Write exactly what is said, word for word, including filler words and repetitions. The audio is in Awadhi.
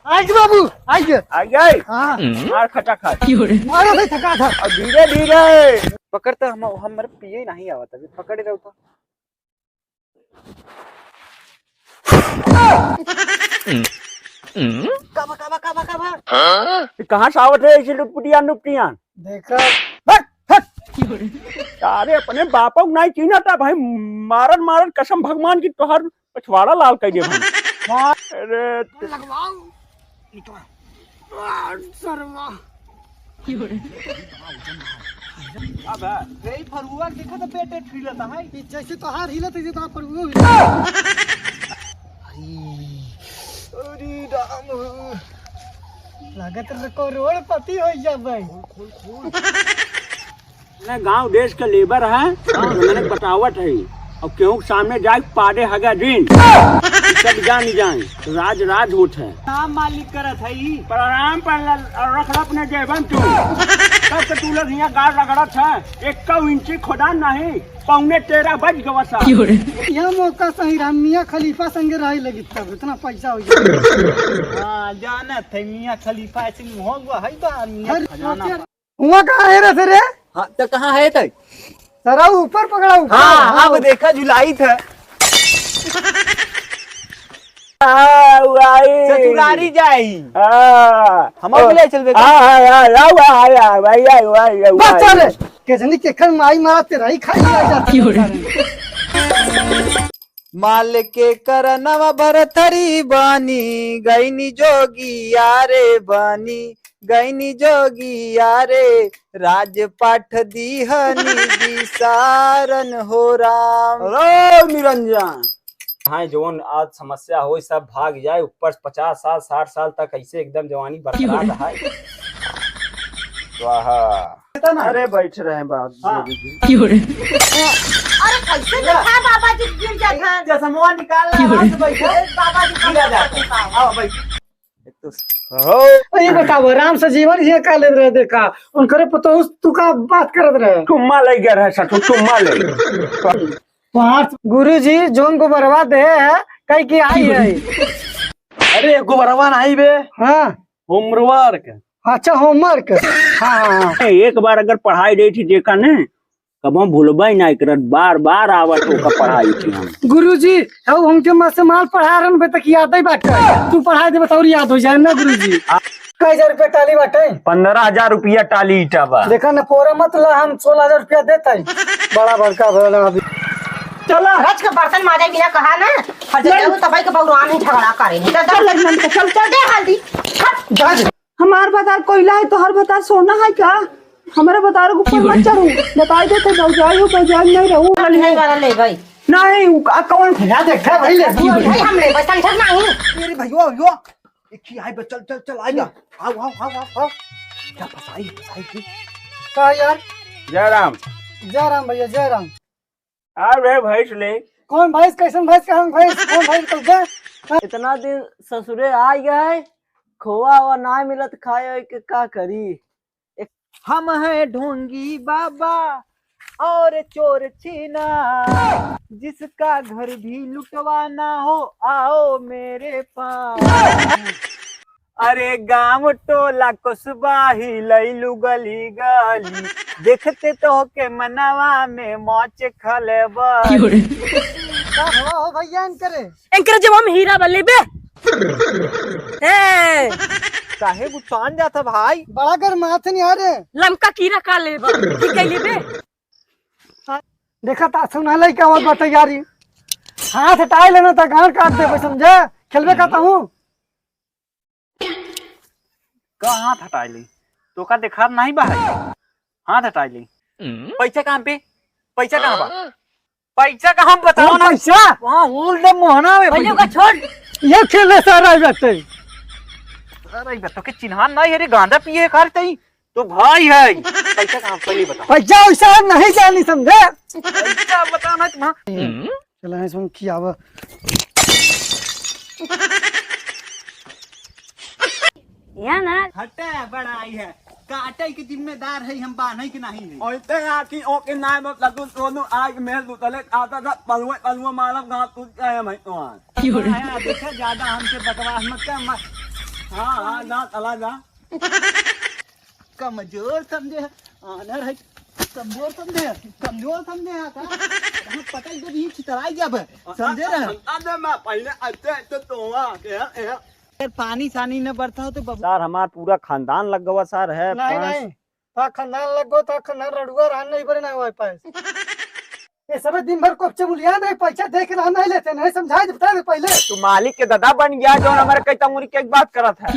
आइगे बाबू, आइगे। आइगे। हाँ। मार खटाखट। मारो भाई, थका था। अब धीरे धीरे। पकड़ तो हम, हमरे पिए नहीं आवत, अभी पकड़ रहो तो। काबा, काबा, काबा, काबा? हाँ? ये कहाँ से आवत है ऐसी लुटपुटियान, लुटपुटियान? देखा। हट, हट। अरे अपने बापा को नहीं चीन्हा था भाई, मारन, मारन कसम भगवान की तोहार पछवाड़ा लाल कर दे भाई। अरे लगवाओ। आ, सरवा। अब है, यही फरुआ देखा तो पेट हिलत है। ई जैसे तोहार हिलत है, तोहार फरुआ हिलत। अरे राम। लागत है करोड़पति हो जाबे। खोल, खोल, खोल। अपने गांव देश के लेबर है, उन्हें पटावट है। और केहू के सामने जाए पाड़े हगा दिन, सब जान जाए, राज राज होत है। नाम मालिक करत है ई। प्रणाम पर ल-, रख लो अपने जेबन तू। तब के तू लोग हियां गाड़ रगड़त है, एक इंची खोदान नहीं, पौने तेरह बज गवा सा। यह मौका सही रहा, मियाँ खलीफा संगे रहे लगी तब इतना पैसा हो गया। हाँ, जानत है मियाँ खलीफा ऐसे मुँह हुआ है बा, मियाँ अरे, खजाना। सोचे हुआ कहाँ है रे तेरे? हाँ, तो कहाँ है तै? सरा ऊपर पकड़ा, ऊपर। हाँ, हाँ। अब देखा जुलाई था। हाँ, उ आई। ससुरारी जाई। हाँ। हम भी ले चलबे का? हाँ, हाँ, हाँ, हाँ, हाँ, हाँ, हाँ, हाँ, हाँ, हाँ, बस हाँ। चल रे। के जनी केखर माई मारा तेरा ही खाई आ जाती है। माल के करनवा भरथरी बानी, गईनी जोगिया रे बानी, गईनी जोगिया रे, राजपाट दीहनी बिसारन हो राम। हेलो निरंजन। हाँ, जौन आज समस्या होई, सब भाग जाए, ऊपर पचास साल, साठ साल तक ऐसे एकदम जवानी बरकरार रहा। स्वाहा। अरे बैठ रहे हैं बाबा जी। अरे कैसे देखा बाबा जी गिर जात हैं। चश्मा निकाल ला, आराम से बैठो। बाबा जी गिरा जाता है। आओ बैठ। एक तो हो। ये बताओ, राम से जीवन ये का लेत रहे, देखा उनकरे पतोह तू का बात करत रहे। चुम्मा ले गया रहे ससुर, चुम्मा ले। पाँच गुरु जी जौन गोबरवा दे है, कई की आई है। अरे गोबरवा नहीं बे। हाँ। Homework। अच्छा, homework। हाँ, हाँ, हाँ। एक बार अगर पढ़ाई देई थी देखा ने, कबो भूलबे ना करत, बार बार आवत ओका पढ़ाई थी हम। गुरुजी, अब हमके मस्त माल पढ़ा रहन बे तक याद ही बाटे। तू पढ़ाई देबे तो और याद हो जाए ना गुरुजी। कई हजार रुपया टाली बाटे? पन्द्रह हजार रुपया टाली ईटा बा। देखा ना, पोरा मत ला, हम सोलह हजार रुपया देत हई। बड़ा बड़का भला अभी। चला। रच के बर्तन माजे बिना कहा ना, हर जगह नहीं। तबाई के बउरान ही झगड़ा करे। चल, चल, चल, चल, चल। दे हल्दी। हट, जा। हमार भतार कोयला है, तोहर भतार सोना है का? हमारे भतार के ऊपर मत चढ़ू। बताई देते भौजाई हो, भौजाई नहीं रहू। हम नहीं वाला ले गई। नहीं, उ का कौन भैया देखा भाई ले। भाई हम ले बस समझत नहीं। मेरे भैया, भैया। एक ही आई बे, चल, चल, चल, आएगा। आओ, आओ, आओ, आओ, आओ। क्या फसाई, फसाई की? का यार? जय राम। जय राम भैया, जय राम। आ रे भैंस ले। कौन भैंस, कैसन भैंस, कहाँ भैंस, कौन भैंस तो बे? इतना दिन ससुरे आ गए, खोआ हुआ ना मिलत खाए के का करी? हम हैं ढोंगी बाबा और चोर छीना, जिसका घर भी लुटवाना हो, आओ मेरे पास। अरे गांव टोला कोसबा हिलैलू गली गली, देखते तोहके मनवा में मौज खलबली। का हो, हो भैया इनकरे? इनकरे जब हम हीरा बल्ले बे। ए। काहे गुस्सान जाता भाई? बड़ा गरमात नहीं आ रे। लमका कीरा का लेबा? ठीक है लेबे। देखा ता सुना लइका आवत बा तैयारी। हाथ हटाई लेना त गांड काट देबे समझे। खेलबे का तहूँ? का हाथ हटाई ली? तोका देखात नहीं बा है? हाथ हटाई ली। पैसा कहाँ पे? पैसा कहाँ बा? पैसा कहाँ बताओ ना? पैसा? वहाँ होल दे मोहना में भैया का छोड़। ये खेले सारा बैठे। अरे बे, तोके चिन्हान नहीं है रे, गांजा पिए है खा रे तई। तो भाई है। पैसा कहाँ पहले बताओ। पैसा वैसा हम नहीं जानी समझे। पैसा बताओ ना तुम। चला है सुन की आवा। या ना। हटे बड़ाई है। काटे के जिम्मेदार है हम, बान्हे के नहीं है। ओइते आकी ओके नाय मत लगू सोनू आग में लुटले आता था पलवे पलवे मालम गांव तू गए हम तो। आया देखे ज्यादा हमसे बकवास मत कर मत। हाँ, हाँ, ना, चला जा। कमजोर समझे है, आनर है, कमजोर समझे है, कमजोर समझे है का? हाँ, पटक दे, भी छितराई जाबे, समझे ना? समझा दे, मैं पहले अच्छे, अच्छे तोवा के, ए, फिर पानी सानी न बरता हो तो बबू। सर, हमार पूरा खानदान लग गवा सर, है नहीं, पाँच नहीं, ता खानदान लग गो, ता खानदान रड़ुआ रहन नहीं बरे ना हुआ पाए। ये सब दिन भर कोपचे मुलियान रहे, पैसा दे के रहन नहीं लेते, नहीं समझाए, बता दे पहले। तू मालिक के दादा बन गया, जो हमारे कई तंगुरी के एक बात करत है।